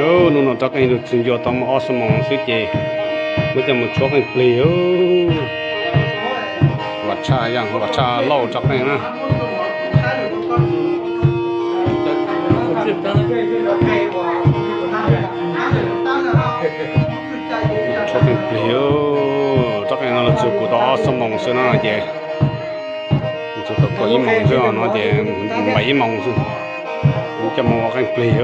Hnub no rov qeej rau txiv ncua tau muaj ob xuab moos xwb ces muab coj mus tshuab qeej plig. Vam tshaj, vam tshaj lauj rov qeej na. Tshuab qeej plig, rov qeej no los txog kuv tau ob xuab moos xwb no ces txog tau kaum ib moos xwb no ces npaum ib moos xwb, coj mus ua qeej plig.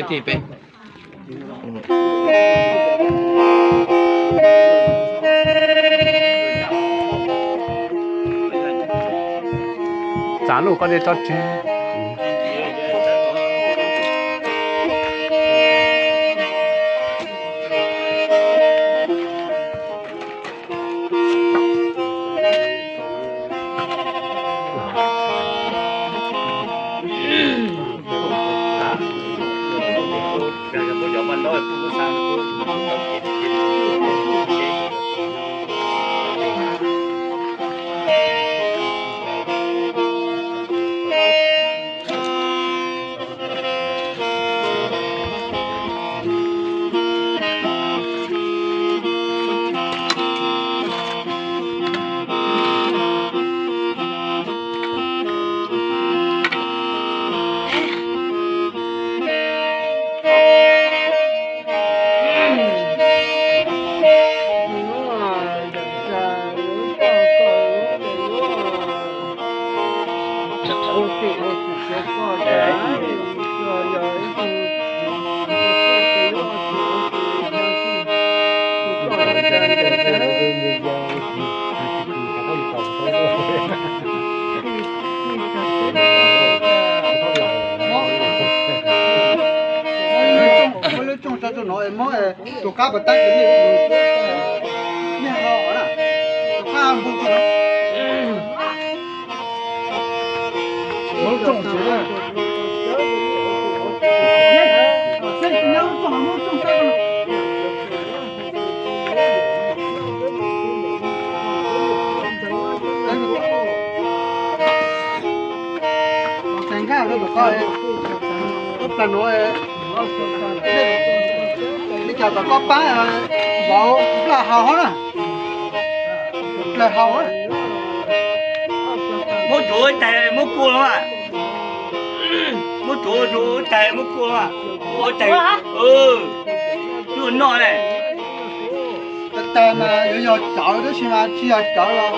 Ces peb txav luj koj dej tsob tseg. Muab lub tsooj tso rau no es muab tus qab pas tab tus nej, nej ho na, tus qab npog rau no. Muab lub tsooj tso, muab lub tsooj tso. Tes nkaj rau tom ko, ub plag nuav, li cas tom ko pab vauv plag haus hov na. Plag haus. Muab tsuav tais muab kua los, muab tsuav tsuav tais muab kua los, ua tais, ua noj ne. Tais tais mas yuav yog cawv tab sis mas tsis yog cawv los.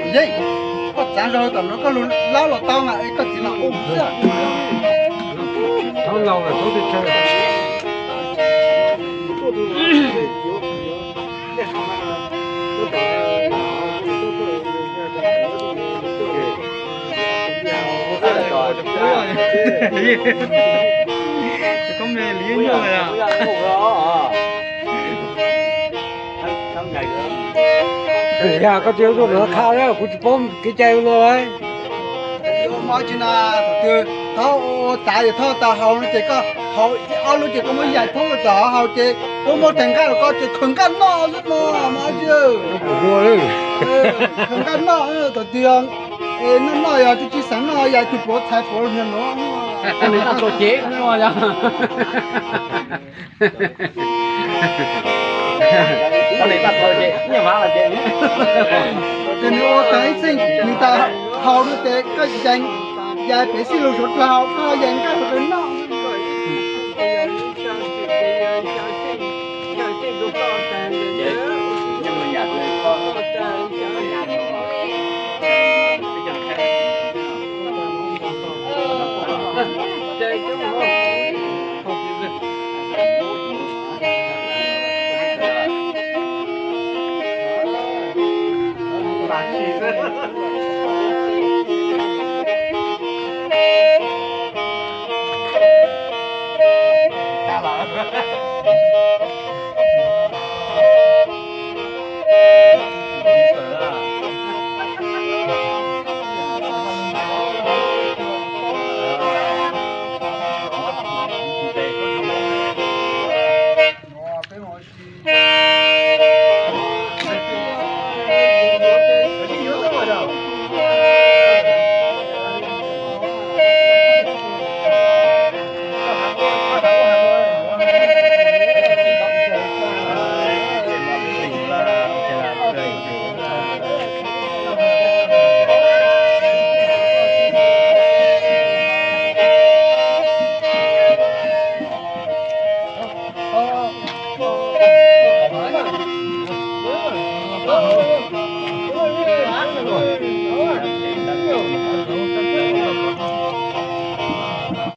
Yeej, koj txav zog tom no koj lug lab los tau na, es koj txiv mas ua xwb. Thaub laus lawm thaub teb chaws. Koj me li nyuj lawm. Yog koj tsis ua tuaj ntawm no kha, kuv tsis paub kev cai ua luaj. Ua mov tsis na, thaum twg thaub ua tas, yog thaub tas haus no ces koj haus ib ob lub ces koj muab yaim thoob rau tom haus ces koj muab tais nqaj rau koj ces khaws nqaj noj xwb no, mov tsis. Khaws nqaj noj, thaum twg noj noj yog tsis tsis xav noj yaim tus puav txhais puav hniav nuav. Ces nws ua tas ib txheej nws tas haus no ces koj yees, yaim pem xij lug suav dlawg, koj yees nqaj rau noj.